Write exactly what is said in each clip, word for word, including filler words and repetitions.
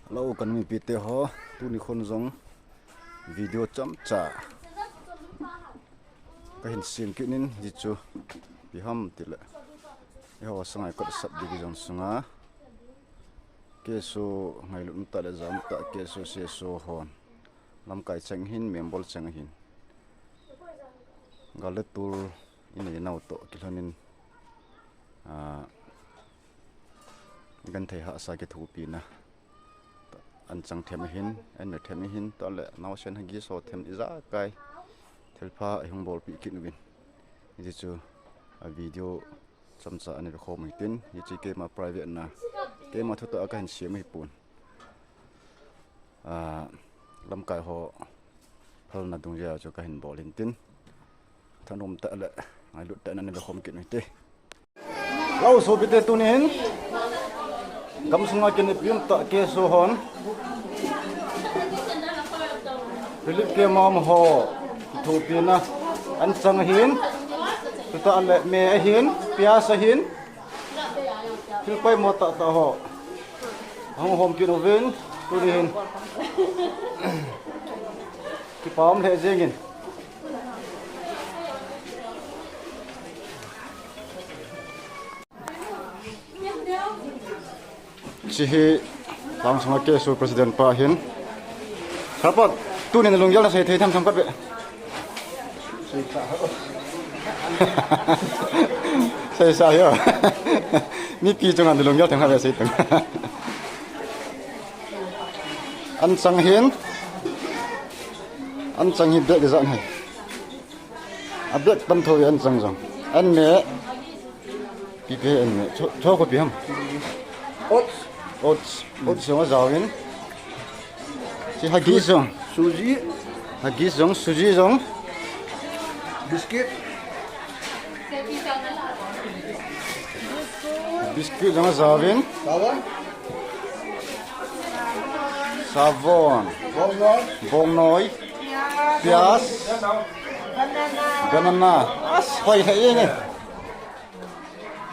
Hello, ka numei pite ho, tuni khun jong video chomcha kahin sem kit in, hichu ipi ham tile, eiho Sangaikot Sub Division sunga K S O ngailut umtah le jam tah, K S O C S O hon lamkai cheng ahin, member cheng ahin, gal le tol inei nau toh kilhonin, ah, genthei hahsa kithopina anchang them ahin, anna them ahin, tah le naosen hagi so them ijakai thilpha ahung bolpeh kit uvin, hichu a video chomcha ana vekhom u hitin, hichu keima private na, keima thutoh a kahin sem ahipon, ah, lamkai ho phalna dungjui chu kahin bol hintin, thanom tah le ngailut tah in ana vekhom kit u hite. Hello sopite, tuni hin gamsunga kineppi umtah K S O hon relief camp a um ho kithopina anchang ahin, chutah le me ahin, pias ahin, thil poimo tahtah ho ahung hom kit uvin, tuni hin kipa um lheh jengin. Hiche hi Lhangsunga K S O president pa ahin. Sir pa, tuni nalunggel nasei thei tham tham khat ve. Seisa hih o. Mipi chunga nalunggel tham khat ve sei tang. Anchang hin, anchang hi bag ijat ham? A bag pan thou ve anchang jong. An me, ipi ipi an me, cho, cho khopi ham? Oats. Oats. Oats jong ajaovin. Hiche Huggies jong. Suji. Huggies jong, Suji jong. Biscuit. Biscuit jong ajaovin. Sabon. Sabon. Bongnoi. Bongnoi. Pias. Banana. Banana. As, hoi lheh jeng e.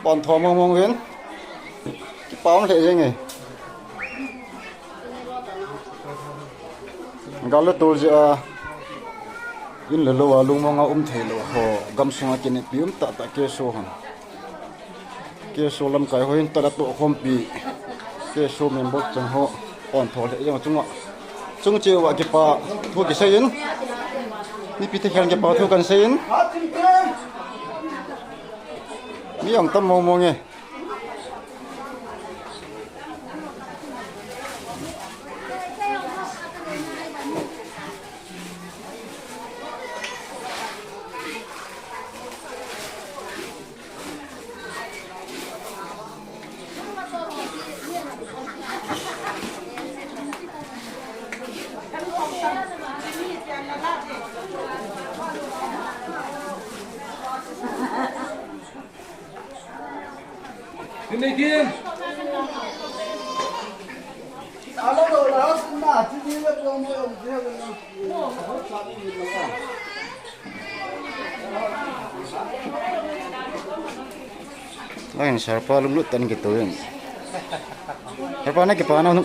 Pon tho mong mong uvin. Kipa um lheh jeng e. Gal le tol jeh a in le lou a lungmong a um thei lou ho gamsunga kineppi umtah tah K S O hon, K S O lamkai ho hin tah le tohkhompi, K S O member cheng ho pon tho lheh jeng chunga, chung cheh uva kipa thu kisei in, mipi te khel kipa thu kan sei in, mi jong tam mong mong e. Lain sir pa lunglut tah in kitou in. Sir pa, na kipana, na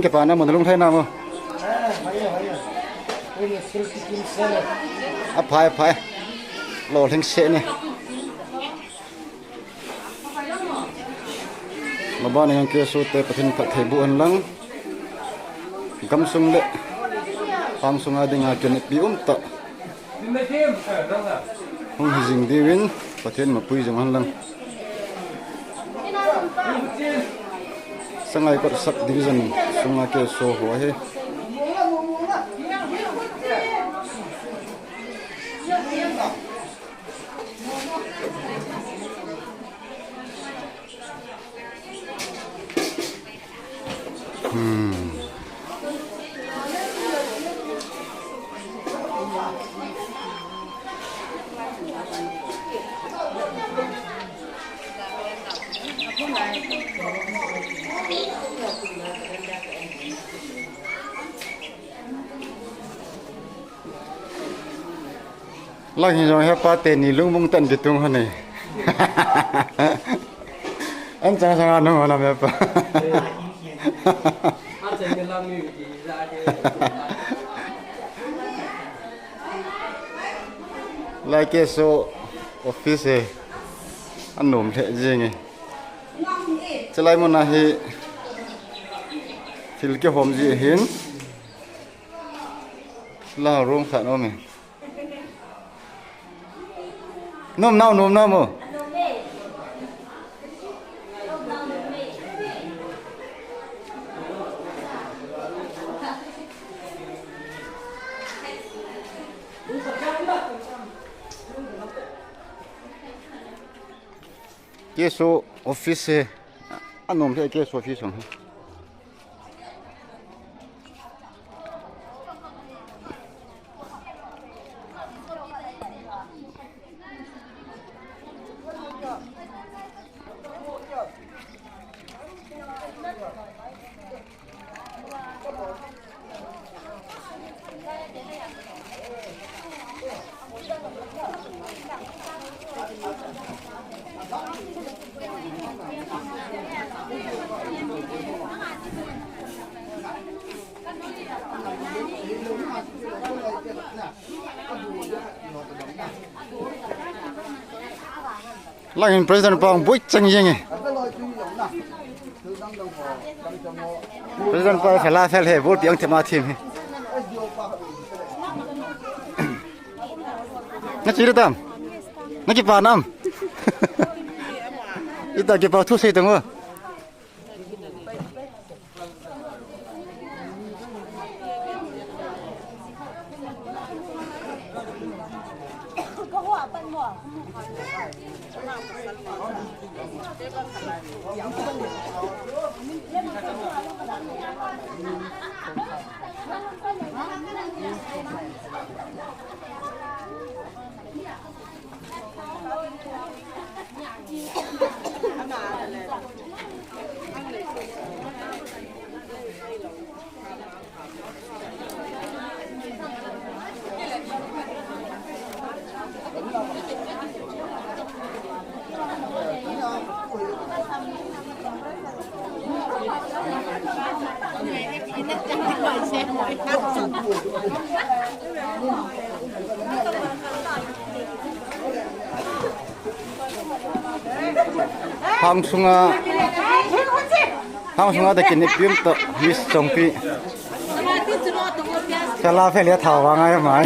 kipana mo, nalung lhai na mo. Aphai, aphai. Lolhing seh ni. Maban a jong K S O te Pathen phatthei boh hen lang, gamsung le lhangsunga dinga kineppi umtah hung hi jing diuvin Pathen mapui jong hen lang. Sangaikot Sub Division sunga K S O ho ahi. Hmm. Lang hi jong hepa teni lungmong tah in kitung hon e. An chang chang a nung hon am hepa. Lai K S O office hi anom lheh jenge. Chulai muna hi thil kihom ji ahin. La room khat aume. Nom nau, nom nau mo. K S O office hi anom lheh, K S O office hi. Langin President pa hung boi chang jenge. President pa fel a fel hi, ball piang thema thim hi. Na chi tam? Na kipa nam? Ita kipa thu sei tang o. Hang sunga, hang sunga ta kin ipim to, Miss Chongpi. Kala fe le thau wa ngai mai.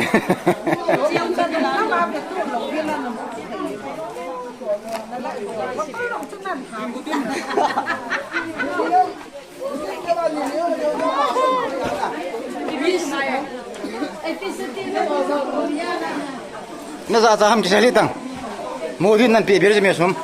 Na ja cha ham kisali tang. Mo hin nan pe ber je me sum.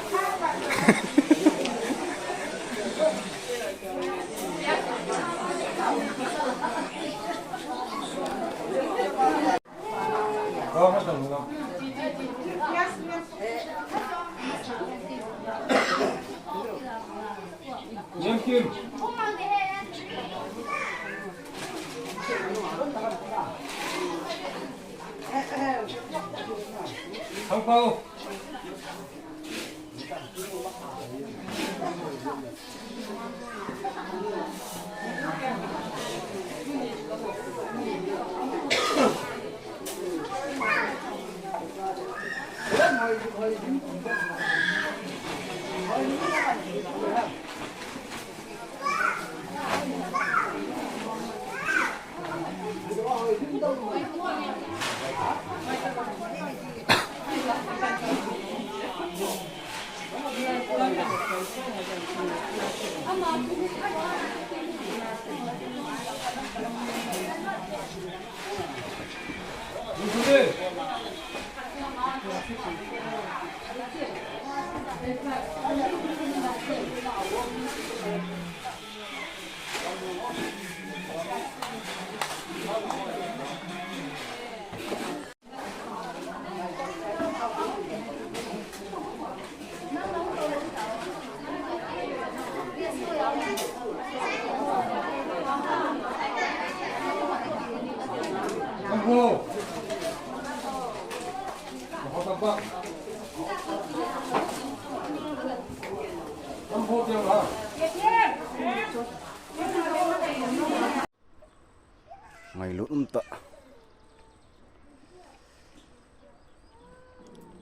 Ngailut umtah.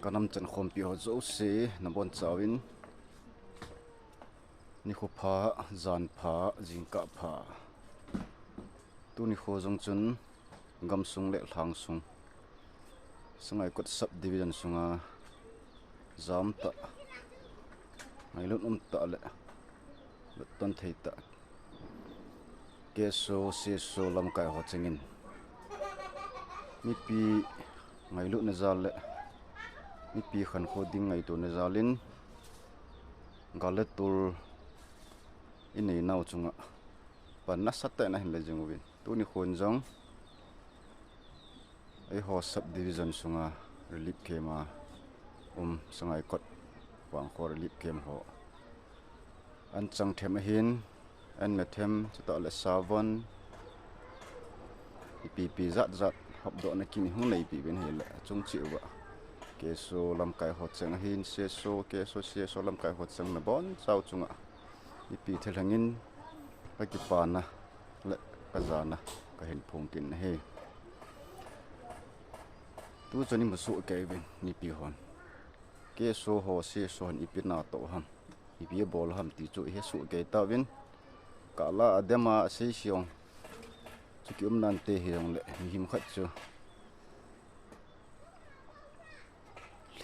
Kanam chankhompi ho jouse nabonchauvin nikho pha, jan pha, jingkah pha. Tuni kho jong chun gamsung le lhangsung, Sangaikot Subdivision sunga jamtah, ngailut umtah le lutton theitah, KSO, CSO lamkai ho chengin mipi ngailutna jal le mipi khankho ding ngaitona jalin gal le tol ineinau chunga pan nasatah in ahin le jing uvin, tuni khon jong eiho Subdivision sunga relief camp a um Sangaikot vangkho relief camp ho anchang them ahin, anme them, chutah le savon, ipi ipi jat jat hopdohna kin ihung neipeh uvin ahile, achung cheh uva KSO lamkai ho cheng ahin, CSO, KSO, CSO lamkai ho cheng nabonchau chunga ipi thilhangin kakipana le kajana kahin phong kit in ahi. Tuchun imu sohkei uvin mipi hon, KSO ho, CSO hon ipi natoh ham, ipi abol ham ti chu ihe sohkei tauvin, kala adema aseise jong chu kiumnante hijongle mihem khat chu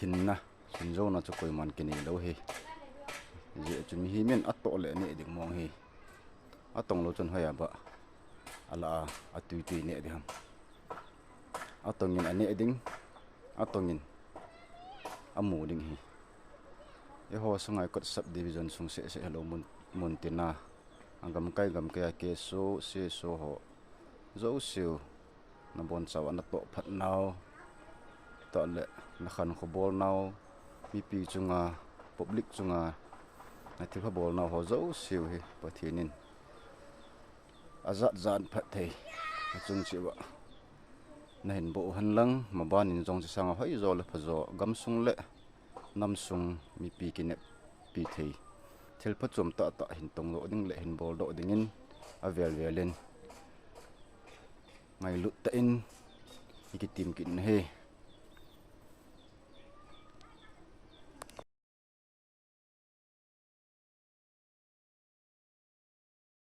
lhinna, lhinjouna chu koiman kinei lou ahi. Hijeh chun mihem in atoh le aneh ding mong ahi. Atong lou chun hoiya bah alah a atui tui neh ding ham. Atongin aneh ding, atongin amu ding ahi. Eiho Sangaikot Subdivision sung seh seh hilou mun, muntina, agamkai gamkai a KSO, CSO ho jouseu nabonchauva natoh phatnau, chutah le nakhankho bolnau, mipi chunga, public chunga nathilpha bolnau ho jouseu hi Pathen in ajat jan phatthei achung cheh uva nahin boh u henlang, maban in jong chesanga hoijo le phajo gamsung le namsung mipi kineppi thei thilpha chom tahtah hin tongdoh ding le hin boldoh dingin avel velin ngailut tah in ikitim kit in ahi.